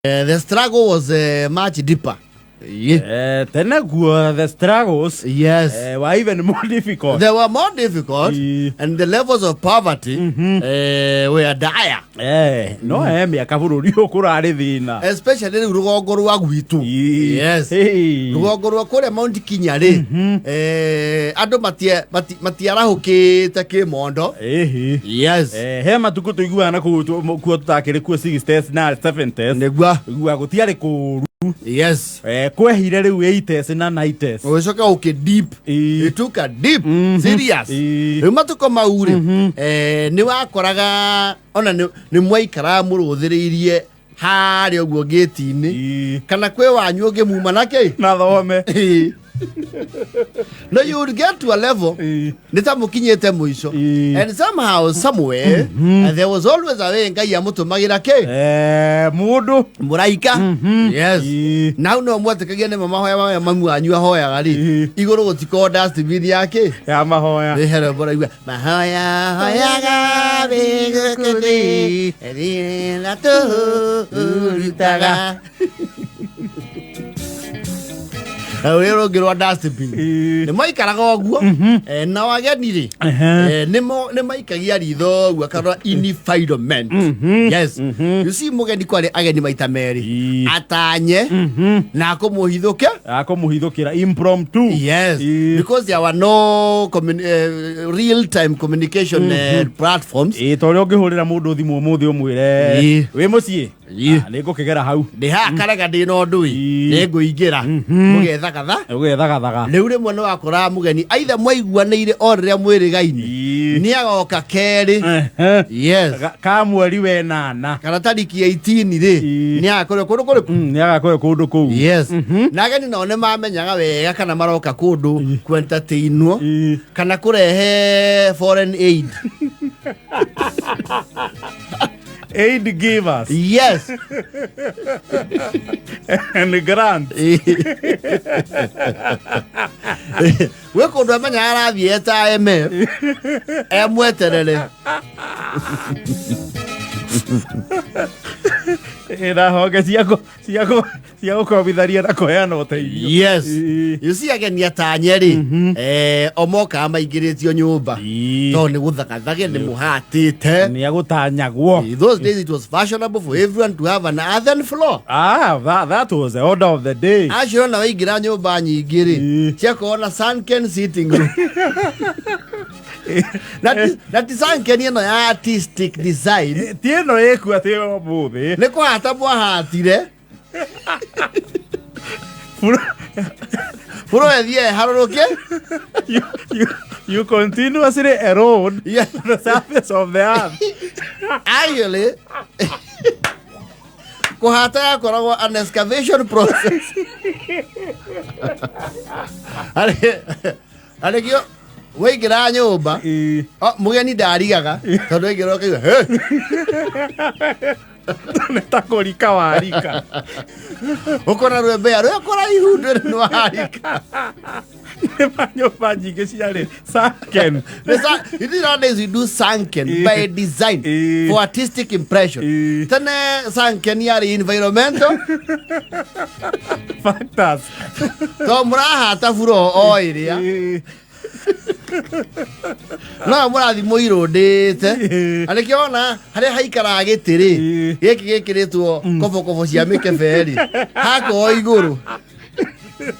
The struggle was much deeper. Yeah. Tene guo the struggles Yes. Were even more difficult. They were more difficult and the levels of poverty were dire. No he mĩaka bũrũri ũyũ kũrarĩ thĩna. Especially rĩu rũgongo rwa gwitũ. Yes. Hey. Rũgongo rwa kũrĩa Mount Kenya rĩ, andũ matiarahũkĩte kĩmondo. Ĩhĩ. Yes. He matukũ tũiguaga na kũu kuo tũtakĩrĩ kuo 60s na 70s. Nĩguo. Iguaga gũtiarĩ kũũru. Yes. Kwehire rĩu 80s na 90s. Ũgĩcoka ũkĩ deep. It took a deep serious. Rĩu matukũ mau rĩ, nĩ wakoraga ona nĩ mwaikaraga mũrũthĩrĩirie harĩa ũguo ngĩti-inĩ kana kwĩ wanyu ũngĩ muma na kĩ na thome. No, you would get to a level nĩ ta mũkinyĩte mũico and somehow, somewhere, and there was always a way Ngai amũtũmagĩra kĩ Mũndũ mũraika. Yes. Na hau no mwetĩkagia nĩmo mahoya marĩa mamu wanyu ahoyaga rĩ, igũrũ gũtikorwo dustbin ya kĩ ya mahoya. Nĩ hero mũraigua mahoya hoyaga wĩgũkũthĩ rĩrĩa tũrutaga na rũrĩa rũngĩ rwa dustbin. Nĩ maikaraga ũguo. Nao ageni rĩ, nĩ maikagia ritho ũguo akarora environment. Yes, you see, mũgeni kwarĩ ageni maita merĩ, atanye na akũmũhithũke. Akũmũhithũkĩra impromptu. Yes, because there were no real time communication platforms. Ĩ, ta ũrĩa ũngĩhũrĩra mũndũ thimũ ũmũthĩ ũmwĩre wĩ mũciĩ. Ah, nĩ ngũkĩgera hau. Ndĩ haha karega ndĩ na ũndũ ĩ, nĩ ngũingĩra mũgethagatha. Ũgethagathaga. Rĩu rĩmwe nĩ wakoraga mũgeni aitha mwaiguanĩire o rĩrĩa mwĩrĩgaine nĩ agoka kerĩ. Yes. Ka mweri wenana. Kana tariki 18 rĩ, nĩ agakorwo kũndũ kũrĩkũ. Nĩ agakorwo kũndũ kũu. Yes. Na ageni nao nĩ mamenyaga wega kana maroka kũndũ kuentertainwo kana kũrehe foreign aid. Aid givers Yes. and grants. Gwĩ kũndũ amenya arathiĩ eta IMF emweterere. Ĩna honge cia gũkombithania na kũheana ũteithio. Yes. You see, ageni atanye rĩ, o mokaga maingĩrĩtio nyũmba tondũ nĩ gũthagathage nĩ mũhatĩte. Nĩ agũtanyagwo. In those days it was fashionable for everyone to have an earthen floor. Ah, that was the order of the day. Acio ona waingĩra nyũmba nyingĩ rĩ, ciakorwo na sunken sitting room na ti sunken ĩno ya artistic design. Ti ĩno ĩkuo atĩ ũmũthĩ. Nĩ kũhata mwahatire bũrũ ĩthiĩ ĩharũrũke. You continuously erode the surface of the earth. Actually, kũhata yakoragwo an excavation process arĩkĩo waingĩra nyũmba. O, mũgeni ndarigaga tondũ waingĩra ũkaigua "Hey!" Nĩ ta kũrika warika. Ũkona rwembea rwĩ kũraihu ndwĩrĩ nĩ warika. Nĩ manyũmba nyingĩ ciarĩ sunken. You see, nowadays we do sunken by design for artistic impression. Tene sunken yarĩ environmental factors. To mũrahata buro o ĩrĩa no mũrathi mũirũndĩte arĩkĩo ona harĩa haikaraga gĩtĩ rĩ, gĩkĩ gĩkĩrĩtwo kobokobo cia mĩkebe rĩ, hakorwo igũrũ.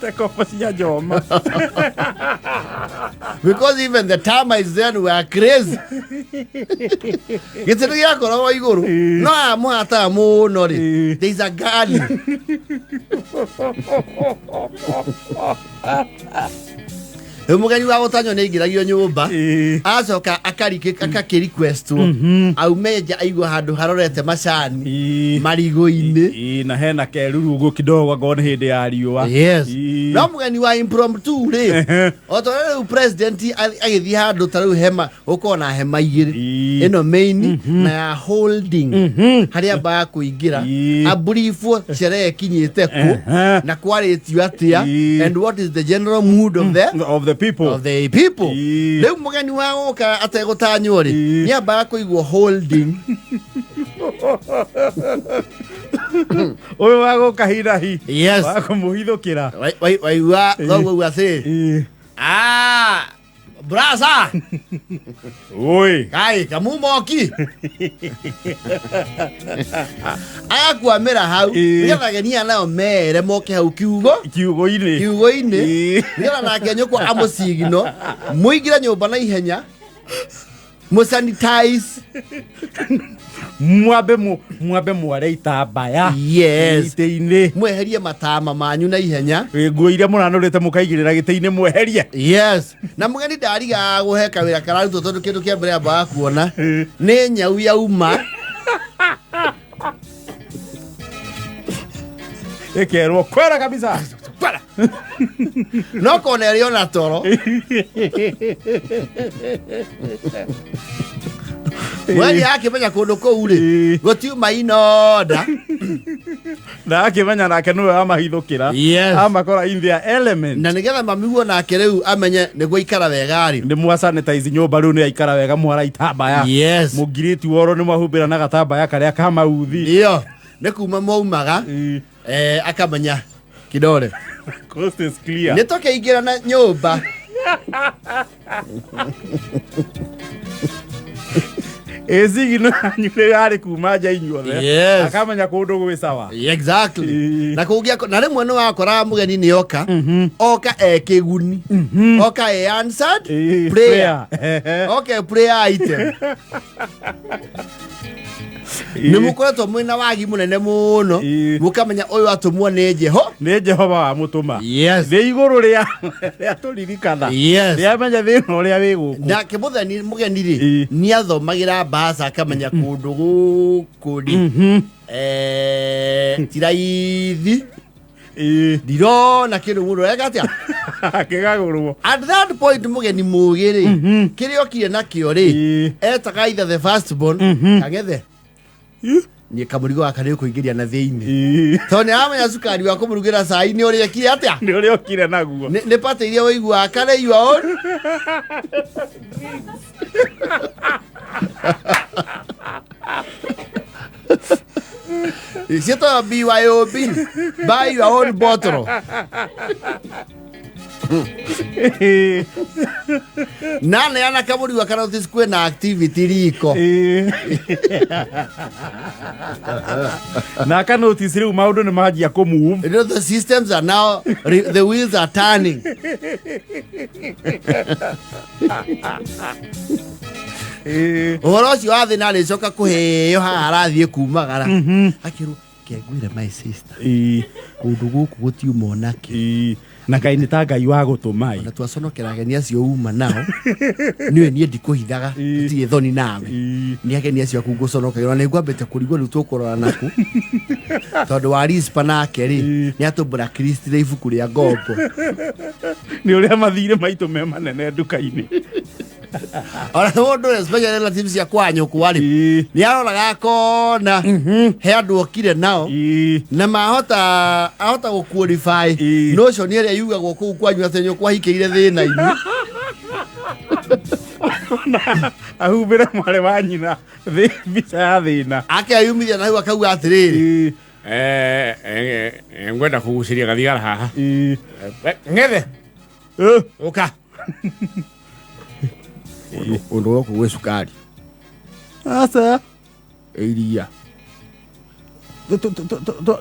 Ta kobo cia njoma. Because even the termites then were crazy. Gĩtĩ nĩ gĩakoragwo igũrũ no aya mũhataga mũno rĩ, there is a gully. Rĩu mũgeni wa gũtanywo nĩ aingĩragio nyũmba, acoka akakĩ-requestwo aume nja aigua handũ harorete macani marigũ-inĩ. Ĩ, na hena keruru ũguo kidogo angorwo nĩ hĩndĩ ya riũa. Yes. No mũgeni wa impromptu rĩ, o ta ũrĩa rĩu president agĩthiĩ handũ ta rĩu hema, gũkorwo na hema igĩrĩ, ĩno main na ya holding, harĩa ambaga kũingĩra aburibwo sherehe ĩkinyĩte kũ na kwarĩtio atĩa and what is the general mood of the of the people. Of the people. Rĩu mũgeni wa gũka ategũtanywo rĩ, nĩ ambaga kũigwo holding. Ũyũ wa gũka hinahi. Yes. Wa kũmũhithũkĩra. Waigua thoguo auga atĩrĩ, Ĩĩ. "Ah, brasa Oi. kai kamumoki agakwamĩra hau Ĩĩ. nĩgetha ageni aya nao mere moke hau kiugo Kiugo-inĩ. kiugo-inĩ Ĩĩ. nĩgetha nake nyũkwa amũcigino mũingĩre nyũmba na ihenya mũsanitize. Mwambe mwambe mware itambaya. Yes. Itĩ-inĩ. Mweherie matama manyu na ihenya. Nguo iria mũranũrĩte mũkaigĩrĩra gĩtĩ-inĩ mweherie. Yes, na mũgeni ndarigaga gũhe kawĩra kararutwo, tondũ kĩndũ kĩa mbere ambaga kuona nĩ nyau yauma. Ĩkerwo kwera kabisa. Kwara. No kona ĩrĩ ona toro mũgeni akĩmenya kũndũ kũu rĩ gũtiuma inonda. Na akĩmenya nake nĩwe wamahithũkĩra. Yes. Amakora in their element. Na nĩgetha mamiguo nake rĩu amenye nĩguo ikara wega rĩ. Nĩ mwa sanitize nyũmba, rĩu nĩ aikara wega, mwara itambaya. Yes. Mũngirĩti woro nĩ mwahumbĩra na gatambaya karĩa ka mauthi. Ndio nĩ kuma maumaga. Akamenya kidole Coast is clear. Nĩ tũkĩingĩra na nyũmba. Ĩcigino yanyu nĩ yarĩ kuma nja inyuothe. Yes. Akamenya kũndũ gwĩ sawa. Exactly. Ĩĩ. Na kũngĩa na rĩmwe nĩ wakoraga mũgeni nĩ oka, oka e kĩguni, oka e answered prayer. Prayer. Oka e prayer item. Nĩ mũkoretwo mwĩna wagi mũnene mũno. Mũkamenya ũyũ atũmwo nĩ Jeho. Nĩ Jehova wamũtũma. Yes. Nĩ igũrũ rĩa tũririkana. Yes. Rĩamenya thĩna ũrĩa wĩ gũkũ. Nake mũtheni mũgeni rĩ, nĩ athomagĩra mbaca akamenya kũndũ gũkũ rĩ, ti raithi. Ndirona kĩndũ mũndũ areka atĩa. Akĩgagũrwo. At that point mũgeni mũgĩ rĩ, kĩrĩa okire nakĩo rĩ, etaga either the first born kang'ethe, niĩ kamũrigo gaka nĩ ũkũingĩria na thĩinĩ, tondũ nĩ aramenya cukari wa kũmũrugĩra cai nĩ ũrĩa ekire atĩa. Nĩ ũrĩa okire naguo. Nĩ pate iria ũiguaga kare your own. Ciĩtagwo BYOB, buy your own bottle. Na neana kamũrigo kana notice kwĩna activity riko. Na aka notice rĩu maũndũ nĩ manjia kũ move. You know, the systems are now, the wheels are turning. Ũhoro ũcio wa thĩna arĩcoka kũheo haha arathiĩ kumagara akĩrwo kengwĩre, my sister, kũndũ gũkũ gũtiuma onakĩ. Na Ngai nĩ ta Ngai wa gũtũma ĩ. Na twaconokera ageni acio uma nao nĩwe niĩ ndikũhithaga, tũtirĩ thoni nawe. Nĩ ageni acio aku ngũconokagĩra na nĩngwambĩte kũrigwo rĩu tũkũrora naku, tondũ wa rispa nake rĩ, nĩ atũmbũra kristire ibuku rĩa ngombo. Nĩ ũrĩa mathirĩ maitũ me manene nduka-inĩ. Ona mũndũ especially relatives cia kwa nyũkwa rĩ, nĩ aroraga akona he andũ okire nao na mahota ahota gũ qualify no ũcio nĩ ĩrĩa yugagwo kũu kwanyu atĩ nyũkwa ahikĩire thĩna-inĩ. Ahumbĩre mwarĩ wa nyina mbica ya thĩna. Akeyumithia na hau akauga atĩrĩrĩ, Ngwenda kũgucĩria gathigara haha. Ng'ethe, ũka ũndũ gũkũ gwĩ cukari. Aca. Iria.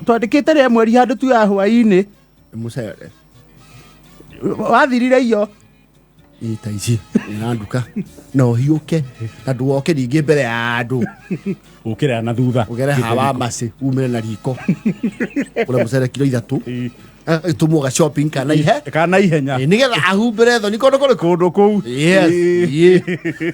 Twandĩkĩte rĩa mweri handũ tu ya hwaĩ-inĩ. Mũcere. Wathirire iyo. Ĩ ta ici na nduka na ũhiũke na ndũgoke ningĩ mbere ya andũ. Ũkĩrera na thutha. Ũgere hawa macĩ umĩre na riko ũre mũcere kiro 3, tũmwo ga shopping kana ihe kana ihenya. Ĩ, nĩgetha ahumbĩre thoni kũndũ kũrĩkũ. Kũndũ kũu. Yes.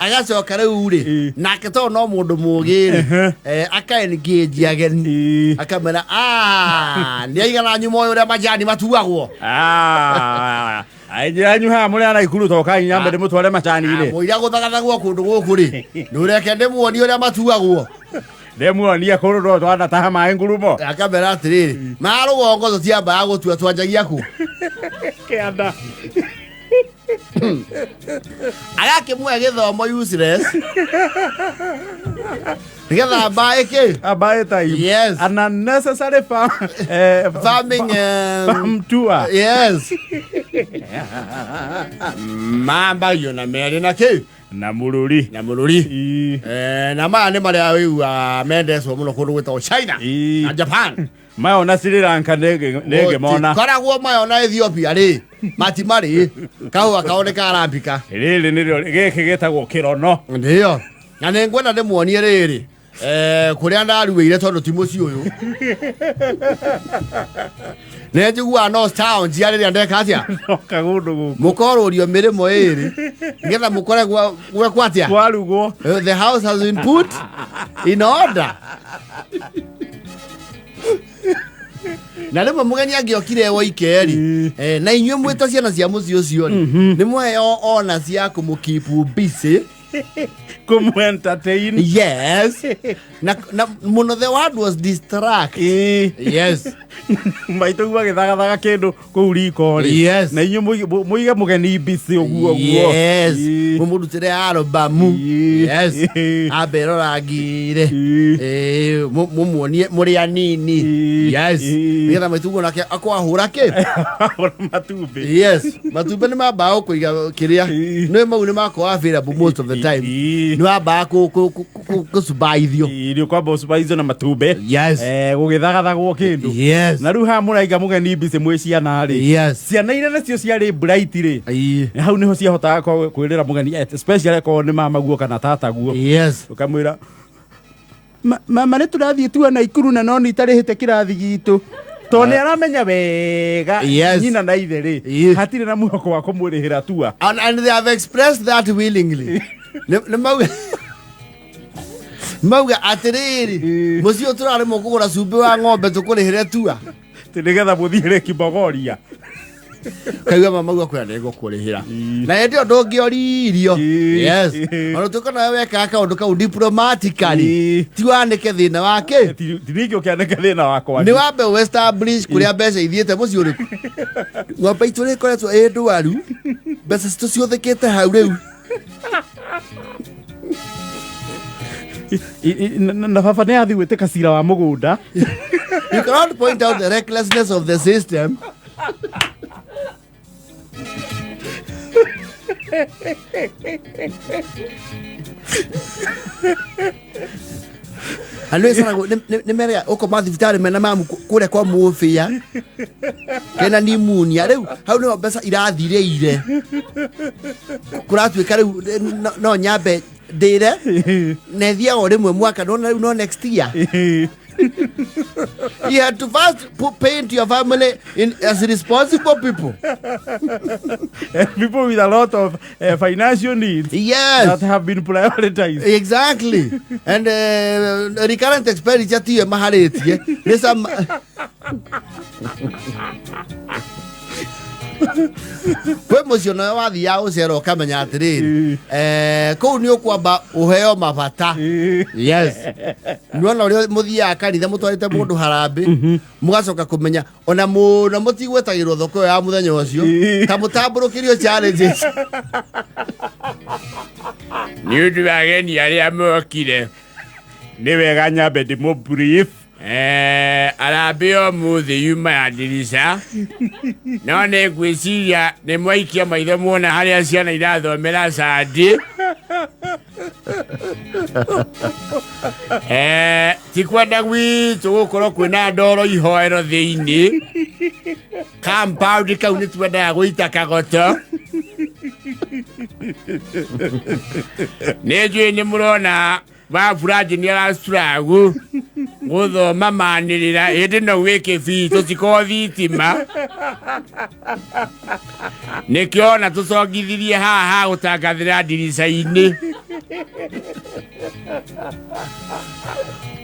Agacoka rĩu rĩ, nake tondũ no mũndũ mũgĩ rĩ, aka engage ageni, akamera, "Ah, nĩ aigana nyuma ũyũ ũrĩa majani matuagwo." Ah, aingĩ anyu haha mũrĩ ana ikuru tokai nyambe ndĩmũtware macani-inĩ. Mũira gũthagathagwo kũndũ gũkũ rĩ, nĩ ũreke ndĩmuonie ũrĩa matuagwo. Ndĩmuonie kũndũ no twanataha maĩ ngurumo. Akamera atĩrĩrĩ, ma rũgongo tũtiambaga gũtua, twanjagia kũ kĩanda. Agakĩmuhe gĩthomo useless. Nĩgetha mbae kĩ? Abae time. Yes. An unnecessary farm, Farming, farm tour. Yes. Mambagio na merĩ na kĩ? Na mururi. Na mũrũri. Ii. Na maya nĩ marĩa wĩiguaga mendetwo mũno kũndũ gwĩtagwo China Ii. na Japan. Maya ona Sri Lanka nĩngĩmona. Koragwo maya ona Ethiopia rĩ matimarĩ kahũa kaoneka arambika. Rĩrĩ nĩrĩo gĩkĩ gĩtagwo kĩrono. Ndio. Na nĩ ngwenda ndĩmuonie rĩrĩ kũrĩa ndaruĩire tondũ ti mũciĩ ũyũ. Nĩ njiguaga no nostalgia rĩrĩa ndeka atĩa. No kagũndũ gũkũ. Mũkorũrio mĩrĩmo ĩrĩ nĩgetha mũkore gwekwo atĩa. Kwarugwo. The house has been put in order. Na rĩmwe mũgeni angĩokire woike rĩ, na inyuĩ mwĩta ciana cia mũciĩ ũcio rĩ, nĩ mũheo ona cia kũmũkeep busy. Kũmũ entertain. Yes. Na mũno the word was distract. Yes. Maitũ agĩthagathaga kĩndũ kũu riko rĩ. Yes. Na inyuĩ mũige mũgeni busy ũguo ũguo. Yes. Mũmũrutĩre albamu. Yes. Ambe rorangire. Mũmuonie mũrĩ anini. Yes. Nĩgetha maitũ nake akwahũra kĩ? Ahũra matumbĩ. Yes. Matumbĩ nĩ mambaga kũiga kĩrĩa. Nĩ mau nĩ makoragwo available most of the time. Nĩ wambaga kũcubaithio. Irio kwamba ũcubaithio na matumbĩ. Yes. Gũgĩthagathagwo kĩndũ. Yes. Na rĩu haha mũraiga mũgeni busy mwĩ ciana rĩ. Yes. Ciana iria nacio ciarĩ bright rĩ. Hau nĩho ciahotaga kwĩrĩra mũgeni especially akorwo nĩ mama guo kana tata guo. Yes. Ũkamwĩra mama nĩ tũrathiĩ tua Naikuru na no nĩ itarĩhĩte kĩrathi gitũ. Tondũ nĩ aramenya wega Yes. nyina na ithe rĩ hatirĩ na mwĩhoko wa kũmũrĩhĩra tua. And they have expressed that willingly. Nĩ mauga mauga atĩrĩrĩ mũciĩ ũyũ tũraremwo kũgũra cumbĩ wa ng'ombe tũkũrĩhĩre tua. Atĩ nĩgetha mũthiĩre Kibogoria. Kaigua mama uga kwĩra nĩngũkũrĩhĩra. Na hĩndĩ ĩyo ndũngĩoririo. Yes. Ona ũtuĩka nawe wekaga kaũndũ kau diplomatically. Ti wanĩke thĩna wake. Ti ningĩ ũkĩanĩka thĩna wakwa. Nĩ wambe ũ establish kũrĩa mbeca ithiĩte mũciĩ ũrĩkũ. Ng'ombe itũ nĩ ĩkoretwo ĩ ndwaru. Mbeca citũ ciũthĩkĩte hau rĩu. Na baba nĩ athiĩ gwĩtĩka cira wa mũgũnda. You cannot point out the recklessness of the system. Andũ ĩcaragwo nĩ merega ũkoma thibitarĩ mena mamu kũrĩa kwa mũbĩa kena pneumonia rĩu hau nĩho mbeca irathirĩire kũratuĩka rĩu no nyambe ndĩre na ĩthiaga o rĩmwe mwaka nona rĩu no next year. You had to first paint your family in as responsible people. People with a lot of financial needs. Yes. That have been prioritized. Exactly. And recurrent expenditure tiyo maharĩtie. Nĩ some kwĩ mũciĩ onawe wathiaga ũcera ũkamenya atĩrĩrĩ kũu nĩ ũkwamba ũheo mabata. Yes. Nĩwona ũrĩa mũthiaga kanitha mũtwarĩte mũndũ harambĩ mũgacoka kũmenya ona mũno mũtigwetagĩrwo thoko ĩyo ya mũthenya ũcio ta mũtambũrũkĩrio challenges. Nĩ ũndũ wa ageni arĩa mokire nĩ wega nyambe ndĩmũ brief. Arambĩ ũmũthĩ yuma ya ndirica no nĩ ngwĩciria nĩ mwaikia maitho muona harĩa ciana irathomera candi. Ti kwenda gwitũ gũkorwo kwĩna ndoro ihoero thĩinĩ compound kau nĩ twendaga gũita kagoto. Nĩ njũĩ nĩ mũrona Waburaji nĩ aracuragu gũthoma manĩrĩra ĩndĩ no wĩke bii tũtikorwo thitima nĩkĩo ona tũcongithirie haha ha gũtangathĩra ndirica-inĩ.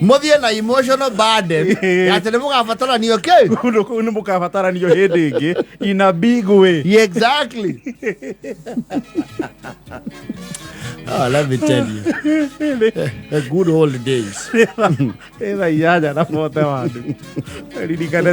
Mũthiĩ na emotional burden atĩ nĩ mũgabataranio kĩ? Kũndũ kũu nĩ mũkabataranio hĩndĩ ĩngĩ in a big way. Yeah, exactly. Oh, let me tell you. The good old days. 8:41. Ririkane